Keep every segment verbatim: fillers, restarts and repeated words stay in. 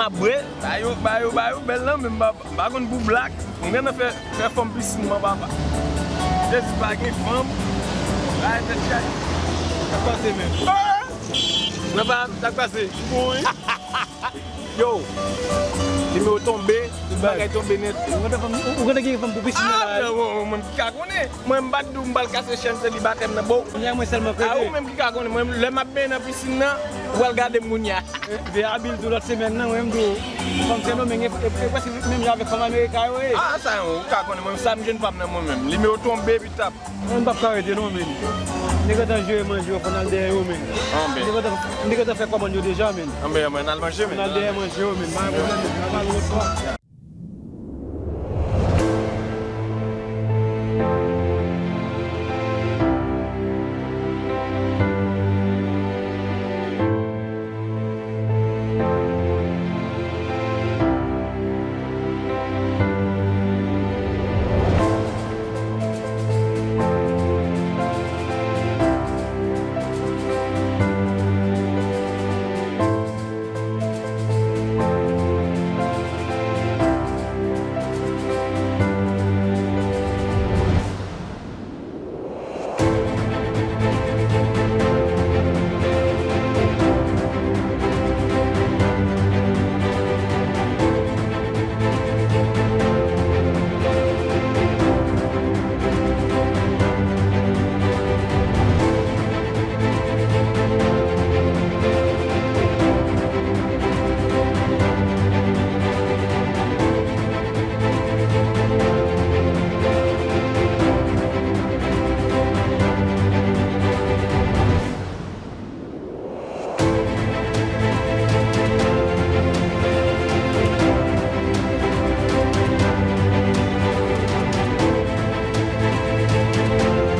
Ap bwè. Ba yo, ba yo, ba yo bèl nan, men m pa, m pa konn pou blak. M gentan fè, fè fòm pisin nan, papa. Jezi, pa gen fanm. Ba yo tèt chaje. Sa k pase, men? Ah! Nan pa, sa k pase? Bon, wi. Yo, nimewo tonbe, tout bagay tonbe nèt. Ou gentan fè, ou gentan gen fanm pou pisin nan la, wi. Ah, non, mwen, mwen, mwen ki ka konnen. Mwen, m pa t di w m pral kase chèn selibatè m nan, bo. Kounye a, mwen sèlman k rete. Ah, ou menm ki ka konnen. Mwen, lè m ap benyen nan pisin nan, ou pral gade m kounye a. Veye abil tou lòt semèn nan, mwen, m di w, fanm Sendomeng, e, e, e prèske menm jan avèk fanm Amerika yo ye. Ah, sa, ou ka konnen, mwen, sa m jwenn pa m nan mwen menm. Nimewo tonbe, epi tap. Mwen, m p ap ka rete, non, men. Nèg gentan jere manje yo, fò n al dèyè yo, men. Anben. Nèg gentan, nèg gentan fè kòmann yo deja, men. Anben, anben, n al manje, men. N al dèyè manje yo, men. Pa gen pwoblèm, men. N al pale lòt fwa.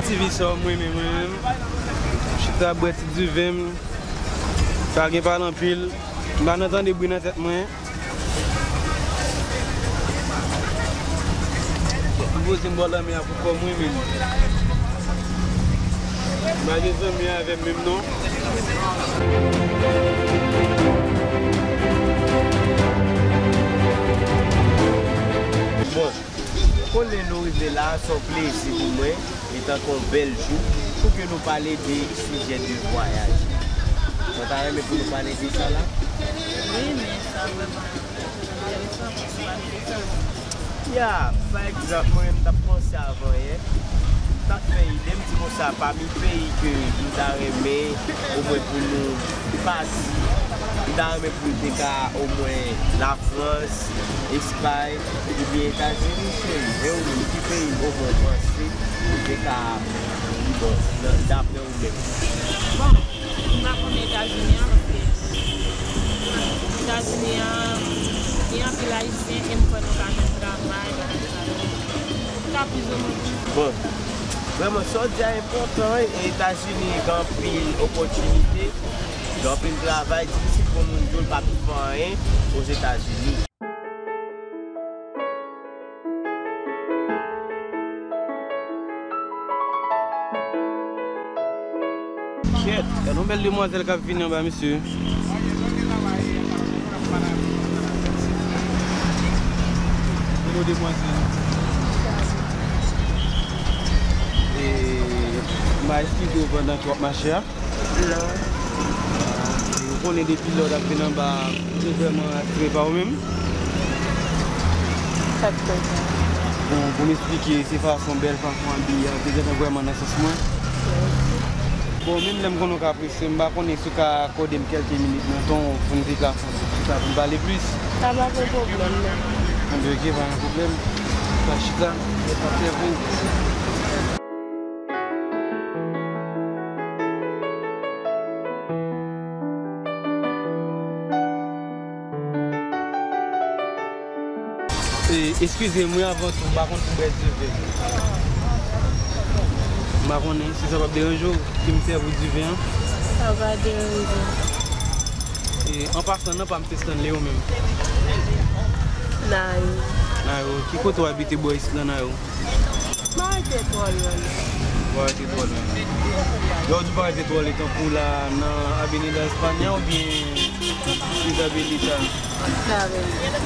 Ti vi sa w mwen renmen mwen menm. Chita bwè ti diven m. Pa gen pale anpil. M pa nan tande bri nan tèt mwen. M poze m bò lanmè a pou kò m wi menm. M pa gen zanmi avè m menm non. Bon, konnen nou rive la, se yon plezi pou mwen. Li tankou yon bèl jou pou ke nou pale de sijè de vwayaj. Mwen ta renmen pou nou pale de sa la. Wi, men sa vrèman enteresan pou nou pale de sa. Ya, pa egzanp, mwen menm m t ap panse avan yè, m t ap fè ide, m di konsa, pami peyi ke m ta renmen omwen pou nou pati, m ta renmen pou nou te ka omwen Lafrans, Espay, oubyen Etazini, cheri, e ou menm, ki peyi omwen w panse ou te ka viv, bon, nan, daprè ou menm? Bon, m pa konnen Etazini an, paske Etazini an, gen anpil Ayisyen, e m kwè nou ka jwenn travay, bagay sa yo. M ka plizoumwen. Bon, vrèman, sa w di a enpòtan, wi, Etazini gen anpil opòtinite, gen anpil travay, difisil pou moun di w l pa pi fè anyen Ozetazini. Kèt, gade yon bèl demwazèl k ap vini anba, mesye. Hello, demwazèl. E, m a esplike w pandan ke w ap mache a. Non. Ou konnen depi lè w t ap vin anba, ou te vrèman atire pa ou menm? Sa k fè sa? Bon, pou m esplike, se fason, bèl fason abiye a, te gentan vrèman nan sans mwen. Bon, menm lè m konnen w ka prese, m pa konnen si w ka akòde m kèlke minit nan tan w pou n te ka fè yon ti chita pou n pale plis. Sa pa gen pwoblèm, non. Anben, ok, pa gen pwoblèm. Sa chita, mwen t ap sèvi w. E, eskize m wi, avan tou, m pa konn pou bwè diven. M pa konnen si sa p ap deranje w ke m sèvi w diven an. Sa pa deranje. E, an pasan, non pa m se Stanley, ou menm? Nayo. Nayo, ki kote w abite bò isit nan Nayo? Baraj Etwal yo. Baraj Etwal yo. Lè w di Baraj Etwal, e tankou la nan Avenida Espanya oubyen Isabelita. Isabelita.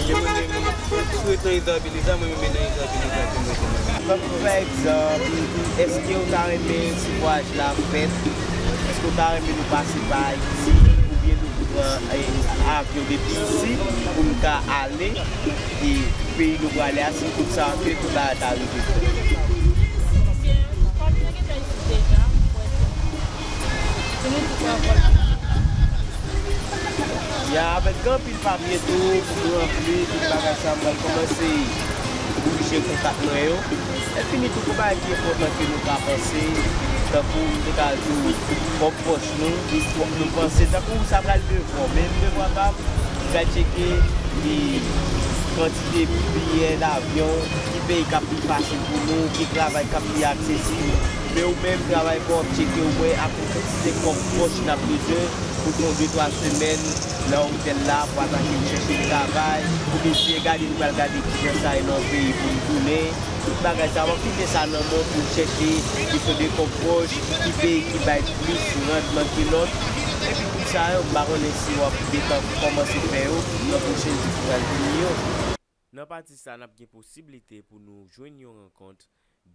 Mwen menm, sou nan Isabelita, mwen menm nan Isabelita. Tankou pa egzanp, èske w ta renmen si vwayaj la fèt? Èske w ta renmen nou pase pa Ayiti oubyen nou pran, eh, avyon depi isi pou nou ka ale, eh, peyi nou prale a, si tout sa ke tout bagay ta rive fèt? Byen, kòm nou gentan isit deja, m kwè se pou nou tout pran vòl. Ya, avèk anpil papye tou pou nou ranpli, tout bagay sa, m pral kòmanse bouje kontak mwen yo. Lèfini, tout bagay ki enpòtan ke nou ka panse, tankou m te ka di w, kòb pòch nou, nou panse, tankou sa pral devwa, men devwa pa m, m pral tcheke, e, kantite biyè davyon, ki peyi k ap pi fasil pou nou, ki travay k ap pi aksesib. Men ou menm, travay pa w ap tcheke, ou wè ak yon kantite kòb pòch n ap bezwen pou fè yon de twa semèn nan otèl la, pou atake n chèche travay, pou n eseye gade, n pral gade kijan sa ye nan yon peyi pou n tounen. Tout bagay sa, w ap kite sa nan men w pou n chèche kesyon de kòb pòch, ki peyi ki bay plis randman ke lòt. Epi tout sa yo, m pa konnen si w ap gentan kòmanse fè yo nan pwochen jou ki pral vini yo. Nan pati sa, n ap gen posiblite pou nou jwenn yon rankont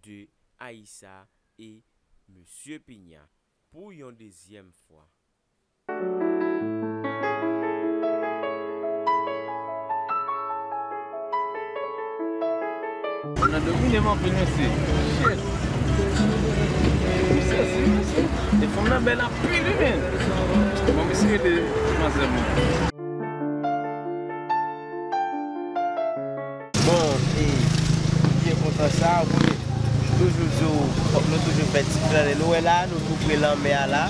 de Aïssa e Mesye Pinya pou yon dezyèm fwa. Nan domine m anpil, mesye. Shit. Mesye, si, mesye. E fanm nan bèl anpil, wi, men. Bon, mesye, de manzè mwen. Bon, e, m byen kontan sa, wi. Toujou di w, fòk nou toujou fè ti flannen. Nou wè la, nou tou pre lanmè a la.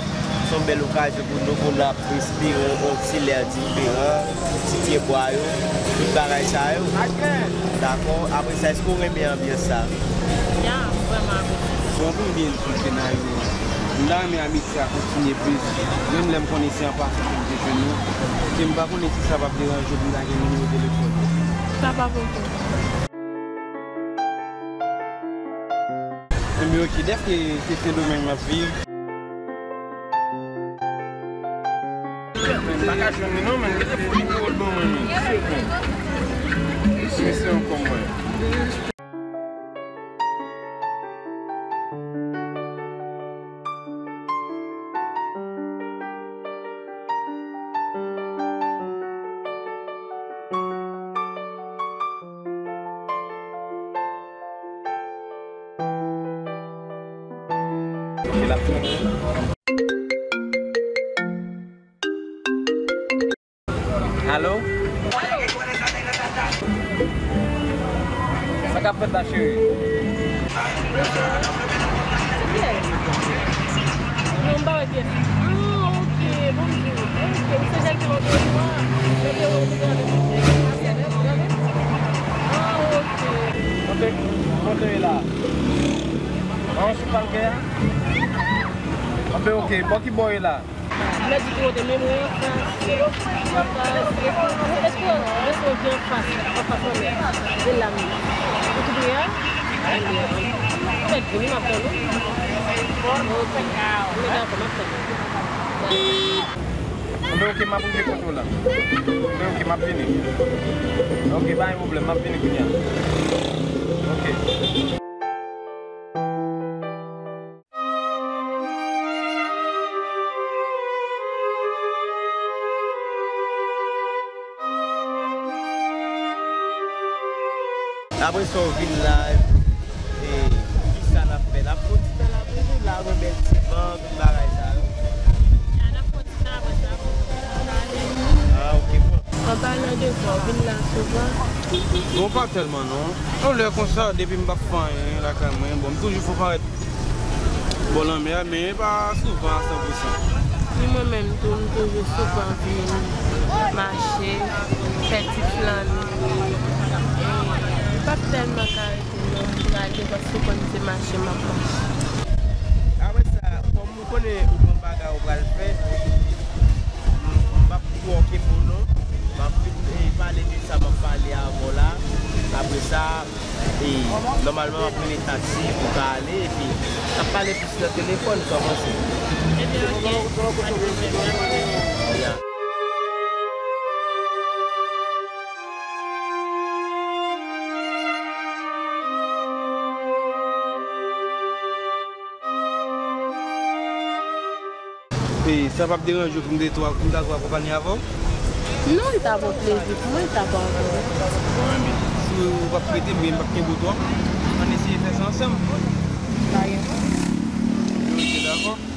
Se yon bèl okazyon pou nou, pou n ap respire yon ti lè diferan, ti pyebwa yo, tout bagay sa yo. Dakò? Apre sa, èske w renmen anbyans sa? Ya, m vrèman apresye. Bon, pou m byen di w, Kenay, m ta renmen Ayiti a kontinye plis. Menm lè m konnen se an pasan pou m te jwenn ou, ke m pa konnen si sa p ap deranje w pou m ta gen nimewo telefòn ou. Sa p ap okenn pwoblèm. Ebyen, oke, dèske se Sendomeng m ap viv. Men, m pa ka jwenn li non, men, gade fo nimewo l ban mwen, men. Shit, men. Mesye ankò mwen. Alo? Sa k ap fèt la, cheri? Non, m pa wè pyès. Ah, ok, bonjou. Ok, ou se jèn ki nan peyi a? Nan peyi a, ou te gade. Ah, ok. Kote, kote w ye la? An, sou pal gen a? Anben, ok, bò ki bò w ye la? M ap di ki kote, men mwen anfas. Anfas. Èske, èske w, èske w gen anfas? Anfas anlè. E la menm. Ou tou pre a? Fèt vini, m ap tann ou. Mwen dakò, m ap tann ou. Anben, ok, m ap rive kote w la. Anben, ok, m ap vini. Ok, pa gen pwoblèm, m ap vini kounye a. Ok. Apre sa, w vin la, e, kisa n ap fè? N ap fè yon ti tan la, toujou la, yon bèl ti van, tout bagay sa yo. Ya, n ap fè yon ti tan apre sa. Ah, ok, bon. An palan de sa, w vin la souvan? Bon, pa tèlman, non. Yon lè konsa, depi m p ap fè anyen lakay mwen, bon, m toujou fè parèt bò lanmè a, men pa souvan a san pousan. Ni mwen menm tou, m toujou souvan vin mache, fè ti flannen. E m p ap tèlman ka rete non, m prale paske w konn se mache m ap mache. Apre sa, kòm ou konnen ou gen bagay ou pral fè, m, m p ap twò kenbe w non. M ap fin, e, pale de sa m ap pale avè w la. Apre sa, E, nòmalman, m ap rele taksi pou ka ale, epi n ap pale plis nan telefòn, sa w panse? Ebyen, ok. E sa p ap deranje w pou m te tou, pou m ta tou akonpanye avè w? Non, li t ap yon plezi pou mwen, li t ap yon... Bon, enben, si w p ap rete, men m p ap kenbe w twòp, ann eseye fè sa ansanm. Pa gen pwoblèm. Yo, ok, dakò.